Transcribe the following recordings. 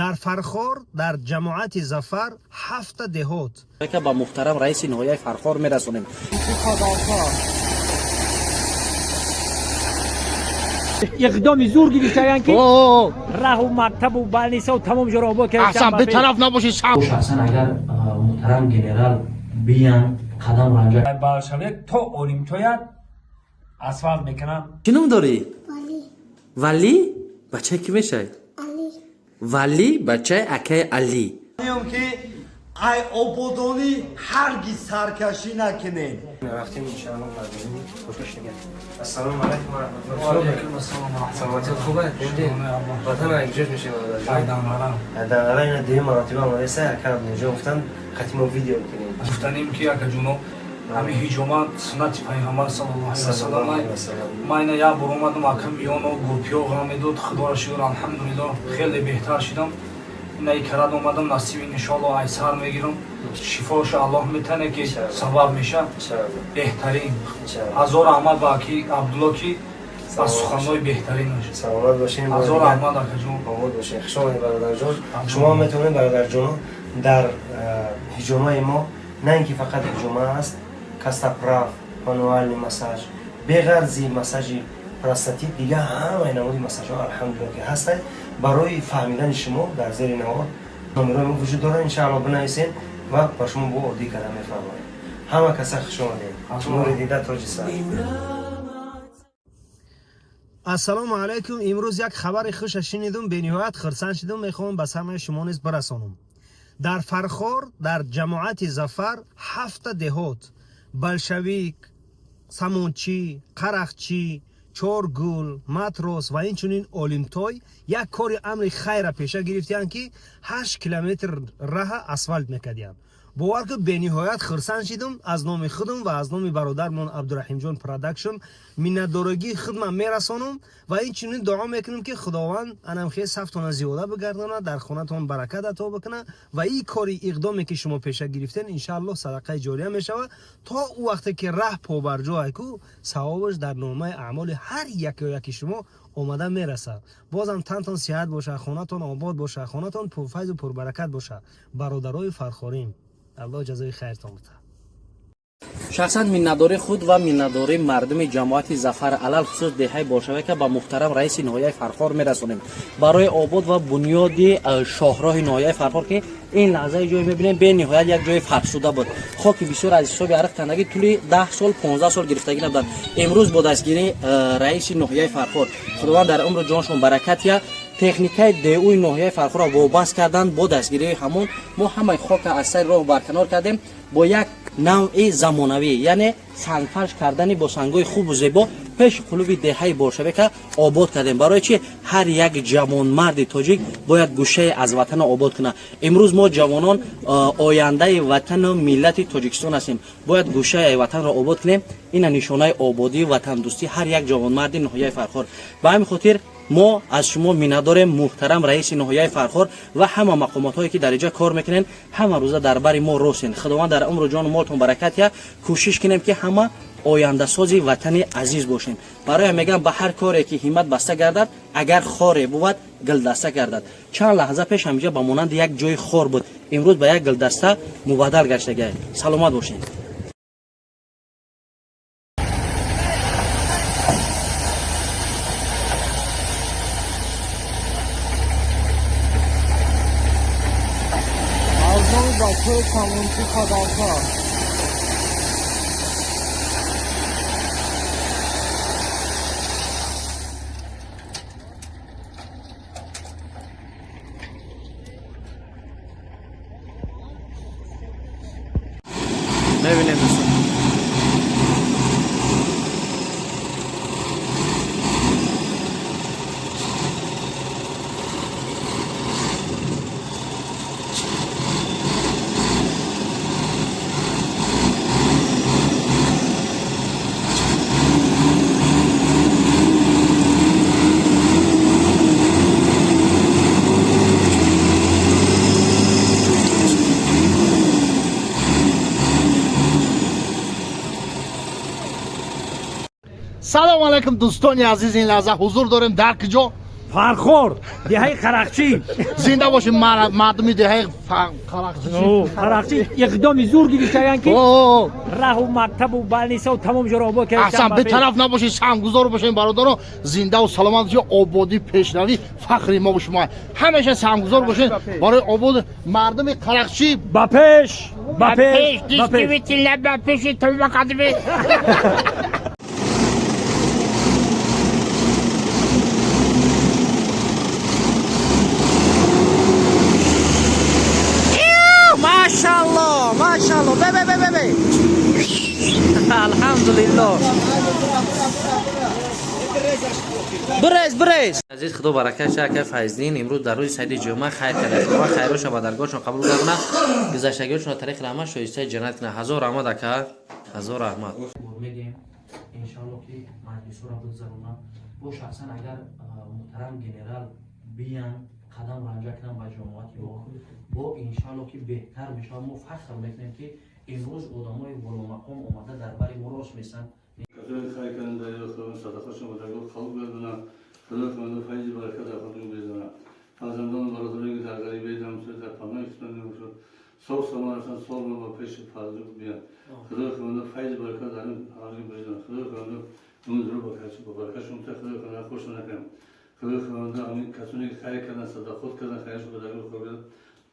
Дар Фархор, дар ҷамоати Зафар, ҳафта деҳот. Ба муҳтарам раиси ноҳияи Фархор мерасонем. Иқдоми зур гирифтаян, ки раҳу мактабу балнисо тамом ҷоро обод. Аҳсан, бетараф набошед. Шахсан агар муҳтарам генерал биян, қадам ранҷа. Болшевик то Олимтояд асфалт мекунанд. Чӣ ном дорӣ? Валӣ. Бачаи кӣ мешавӣ? Валӣ, бачаи акаи Алӣ. Ки ай ободонӣ ҳаргиз саркашӣ накунед. Рафтем, иншаалло, ассалому алайкум ва раҳматуллоҳ. Саломатият хуб аст? Ватан якҷош мешем. Данғара ина дуюм маротиба омадаиса, ака Абдулҷон гуфтанд, хати мо видео кунем. Гуфтанем, ки акаҷоно, ҳамин ҳиҷома суннати Пайғамбар саллаллоҳу алайҳи васаллам. Ман ина як бор омадам, ака, миёно гурпиё ғам медод. Худоро шукр, алҳамдулиллоҳ, хеле беҳтар шидам. Ина икарат омадам, насиби иншоалло айсар мегирам. Шифоша Аллоҳ метане, ки сабаб меша беҳтарин. Ҳазор раҳмат ба аки Абдулло, ки ба суханҳои беҳтаринаш. Саломат бошем. Ҳазор раҳмат, акаҷон. Обод бошем. Хуш омадед, бародарҷон. Шумо метавонед, бародарҷоно, дар ҳиҷомаи мо на ин ки фақат ҳиҷома аст, костоправ, мануальный массаж, беғарзи массажи простатит, дига ҳамаи намуди массажҳо, алҳамдулилла, ки ҳастанд. Барои фаҳмидани шумо дар зери навор номерои мо вуҷуд дорад, иншаалло, бинависен ва ба шумо бо оддӣ карда мефаҳмонем. Ҳама каса хуш омадед. Нури дида, тоҷи сар. Ассалому алайкум! Имрӯз як хабари хуша шунидум, бениҳоят хурсанд шудум, мехоҳам ба самъи шумо низ бирасонам. Дар Фархор, дар ҷамоати Зафар, ҳафта деҳот: Болшевик, Самончӣ, Қарахчӣ, Чоргул, Матрос ва инчунин Олимтой як кори амри хайра пеша гирифтиянд, ки 8 километр раҳа асфалт мекардиянд. Бовар ки, бениҳоят хурсанд шидум. Аз номи худам ва аз номи бародармон Абдураҳимҷон Продакшн миннатдорогии худман мерасонам ва инчунин дуо мекунам, ки Худованд анамхел сафтона зиёда бигардонад, дар хонатон баракат ато бикунад ва ин кори иқдоме, ки шумо пеша гирифтен, иншааллоҳ, садақаи ҷория мешавад. То ӯ вақте ки раҳ побарҷо айку, савобаш дар номаи аъмоли ҳар яке яки шумо омада мерасад. Бозам тантон сиҳат бошад, хонатон обод бошад, хонатон пурфайзу пурбаракат бошад. Бародарои фархорим, Аллоҳ ҷазои хайртон битад. Шахсан миннатдории худ ва миннатдории мардуми ҷамоати Зафар, алалхусус деҳаи Болшевика, ба муҳтарам раиси ноҳияи Фархор мерасонем барои обод ва бунёди шоҳроҳи ноҳияи Фархор, ки ин лаҳзаи ҷое мебинем, бениҳоят як ҷои фарсуда буд. Хоки бисёр аз ҳисоби ариқ тандагӣ тӯли 10 сол, 15 сол гирифтагӣ набуданд. Имрӯз бо дастгирии раиси ноҳияи Фархор, Худованд дар умру ҷоншон баракат я, техникаи ДУи ноҳияи Фархорро вобаст карданд. Бо дастгирии ҳамон мо ҳамаи хока аз сари роҳ барканор кардем, бо як навъи замонавӣ, яъне сангфарш кардани бо сангҳои хубу зебо пеши қулуби деҳаи Болшевика обод кардем. Барои чи ҳар як ҷавонмарди тоҷик бояд гӯшае аз ватанро обод кунад. Имрӯз мо ҷавонон ояндаи ватану миллати Тоҷикистон ҳастем, бояд гӯшаи ватанро обод кунем. Ина нишонаи ободии ватандӯстӣ ҳар як ҷавонмарди ноҳияи Фархор. Ба ҳамин хотир мо аз шумо миннатдорем, муҳтарам раиси ноҳияи Фархор ва ҳама мақомотҳое, ки дар инҷа кор мекунед, ҳама рӯза дар бари мо ростен. Худованд дар умру ҷону молтон баракат я. Кӯшиш кунем, ки ҳама ояндасози ватани азиз бошем. Барои мегӯям, ба ҳар коре ки ҳиммат баста гардад, агар хоре бувад, гулдаста гардад. Чанд лаҳза пеш ҳаминҷа ба монанди як ҷои хор буд, имрӯз ба як гулдаста мубаддал гаштагай. Саломат бошед. Аз номи бачаҳои Камончи Кадалка. Мебинем, дӯстон. Салом алайкум, дӯстони азиз! Ин лаҳза ҳузур дорем дар куҷо? Фархор, деҳаи Қарақчӣ. Зинда бошед, мардуми деҳаи Қарақчӣ. Қарақчӣ иқдоми зур гирифтаянд, ки раҳу мактабу балнисаву тамом ҷоро обод кард. Аҳсан, бетараф набошед, саҳмгузор бошед, бародаро. Зиндаву саломат бошед. Ободӣ, пешравӣ фахри мо шумо. Ҳамеша саҳмгузор бошед барои обод. Мардуми Қарақчӣ ба пеш, ба пеш, ба пеш, ба пеши тавба қадми. Машалло, машалло, бе бе бе бе бе, алҳамдулилло, бирез, бирез. Азиз, худо баракат ша. Ака Файздин имрӯз дар рӯзи саиди ҷумъа хайр карда. Худованд хайроша ба даргоҳшон қабул гардона, гузаштагиҳошонро тариқи раҳмат шоистаи ҷаннат кунад. Ҳазор раҳмат, ака, ҳазор раҳмат. Мегем, иншоалло, ки маҷлисҳоро бигзаронам бо шахсан. Агар муҳтарам генерал биян, қадам ранҷа кунам ба ҷамоати мо, бо иншоалло, ки беҳтар мешавад. Мо фахр мекунем, ки имрӯз одамои боломақом омада дар бари мо рост месанд. Касоне хайр карданд дар роҳи Худованд, садақашон ба даргоҳ қабул гардонад. Худо худованд файзи баракат дар худашон бирезонад. Фарзандону бародароне, ки дар ғарибаи дар дар паноҳи худо мебошад, соғ саломат ҳастанд, соғ ба пеши фарзанд биёнд. Худо худованд файзи баракат дар ҳамагон бирезонад. Худо худованд умрро ба баракатшон та. Худо худованд хушон накунад. Худо худованд ҳамин касоне, ки хайр карданд, садақот карданд, хайрашон ба даргоҳ қабул гардонад,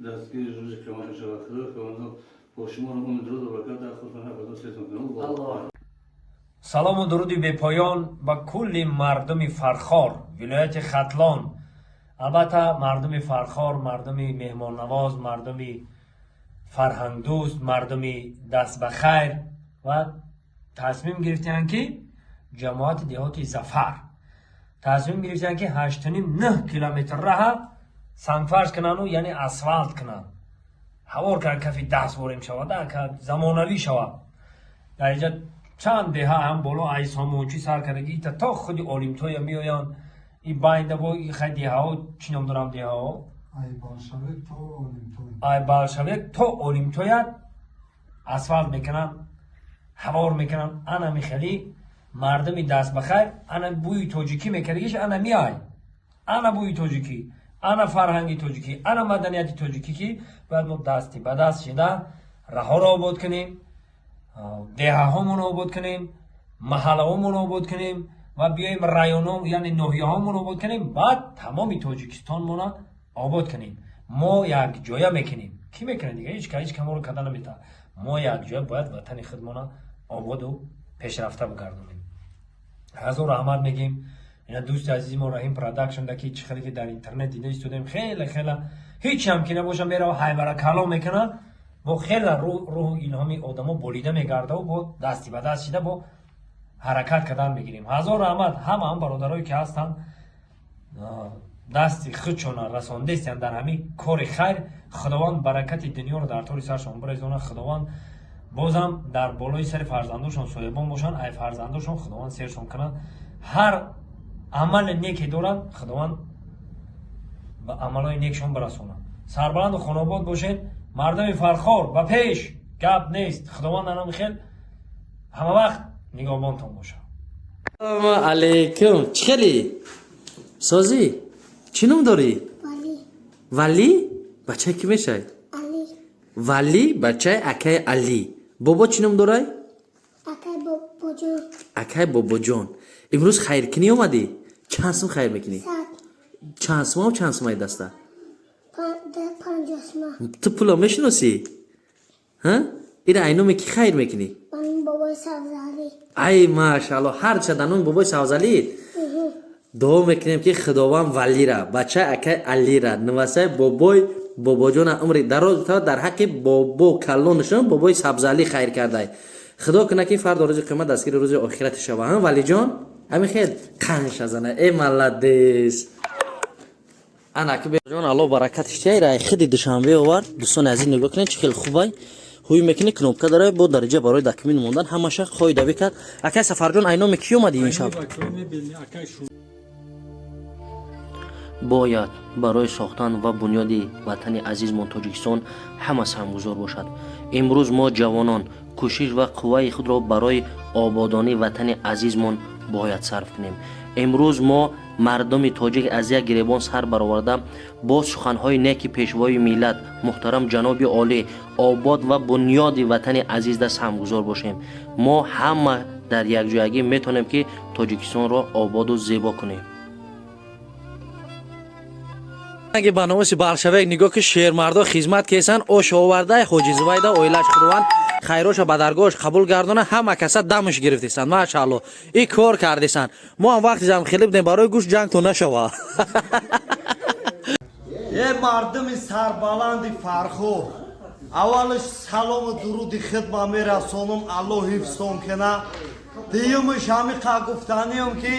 дастгири рӯзи қиёмат шавад. Худо худованд бо шуморо умри дуруд ва баракат дар худтон ҳар сетон кунад. Салому дуруди бепоён ба кулли мардуми Фархор, вилояти Хатлон. Албатта, мардуми Фархор мардуми меҳмоннавоз, мардуми фарҳангдӯст, мардуми даст ба хайр ва тасмим гирифтаанд, ки ҷамоати деҳоти Зафар тасмим гирифтаанд, ки 8,5-9 километр раҳа сангфарш кунанду, яъне асфалт кунанд, ҳавор кунанд, кафи даст ворем шавад, замонавӣ шавад. Дар инҷа чанд деҳа ҳам боло айсомончӣ сар кардаги ита то худи Олимтоя меоянд. И байнда бо хай деҳаҳо чӣ ном дорам, деҳаҳо? Ай Балшавек то Олимтоя асфалт мекунанд, ҳавор мекунанд. Ана михели мардуми даст ба хайр, ана бӯи тоҷикӣ мекардагиш, ана миай, ана бӯи тоҷикӣ, ана фарҳанги тоҷикӣ, ана маданияти тоҷикӣ, ки бояд мо дасти ба даст шида раҳоро обод кунем, деҳаҳомонро обод кунем, маҳаллаҳомонро обод кунем ва биёем районҳо, яъне ноҳияҳомонро обод кунем, баъд тамоми Тоҷикистонмона обод кунем. Мо якҷоя мекунем. Кӣ мекунад дига? Ҳеч ҳеч каморо карда наметавонад. Мо якҷоя бояд ватани худмона ободу пешрафта бигардонем. Ҳазор раҳмат мегем ина дӯсти азизи мо Раҳим Продакшн да, ки чӣ хеле ки дар интернет дида истодем, хеле хеле ҳеч ҳам ки набоша, мерава ҳайвара калом мекунад, бо хеле рӯҳу илҳоми одамо болида мегардаву бо дасти ба даст шида бо ҳаракат кардан мегирем. Ҳазор раҳмат ҳама ҳам бародарое, ки ҳастанд, дасти худшона расондестиянд дар ҳамин кори хайр. Худованд баракати дунёро дар тори саршон бирезонад. Худованд бозам дар болои сари фарзандошон соҳибон бошанд, ай фарзандошон Худованд сершон кунад. Ҳар амали неке доранд, Худованд ба амалҳои некшон бирасонад. Сарбаланду хонобод бошед. Мардуми Фархор ба пеш, гап нест. Худованд анами хел ҳама вақт нигоҳбонтон бошад. Салому алейкум, чӣ хелӣ, созӣ? Чӣ ном дорӣ? Валӣ. Бачаи кӣ мешавӣ? Валӣ бачаи акаи Алӣ. Бобо чӣ ном дорай? Акаи Бобоҷон. Имрӯз хайркунӣ омадӣ? Чанд сум хайр мекунӣ? Чанд сумам, чанд сумаи даста? Ту пуло мешиносӣ? Ира айноме ки хайр мекунӣ? Ай, машаалло, ҳарча дар номи бобои Савзалӣ. Дуо мекунем, ки Худованд Валира, бачаи акаи Алира, нувасаи бобой Бобоҷона умри дароз та. Дар ҳаққи бобо калонашон, бобои Сабзалӣ хайр кардай. Худо кунад, ки фардо рӯзи қиёмат дастгири рӯзи охирати шава. Ҳа, Валиҷон, ҳамин хел қанша зана. Э, молодец. Анаки ҷон, Алло баракатиш тиайра. Хиди Душанбе овард. Дӯстони азиз, нигоҳ кунед, чӣ хел хубай. Ҳуй мекунӣ, кнопка дора, бо дараҷа барои документ мондан ҳамаша хоида бикард. Акай Сафарҷон, айноме кӣ омадӣ ин шаб? Бояд барои сохтан ва бунёди ватани азизмон Тоҷикистон ҳама саҳмгузор бошад. Имрӯз мо, ҷавонон, кӯшиш ва қувваи худро барои ободонии ватани азизмон бояд сарф кунем. Имрӯз мо мардуми тоҷик аз як гиребон сар бароварда, бо суханҳои неки пешвои миллат муҳтарам ҷаноби олӣ обод ва бунёди ватани азизда саҳмгузор бошем. Мо ҳама дар якҷоягӣ метавонем, ки Тоҷикистонро ободу зебо кунем. Аги ба номуси болшевик нигоҳ, ки шермардо хизмат кесан, ош овардай ҳоҷи Зувайда оилаш. Худованд хайроша ба даргоҳаш қабул гардона. Ҳама каса дамаш гирифтисан, машаалло, и кор кардисан. Мо ҳам вақти зам хеле будем, барои гӯшт ҷанг то нашава. Е, мардуми сарбаланди Фархор, аввалаш салому дуруди хидма мерасонам, Аллоҳ ҳифзтон кина. Дуюмаш, ҳамиқа гуфтаниям, ки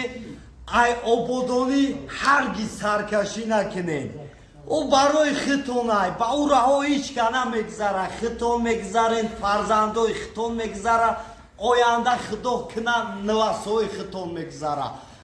ай ободонӣ ҳаргиз саркашӣ накунед. Ӯ барои хитонай, ба ӯ раҳо ҳеҷ ка намегзара. Хитон мегзарен, фарзандои хитон мегзара, оянда, худо кина, нувасҳои хитон мегзара.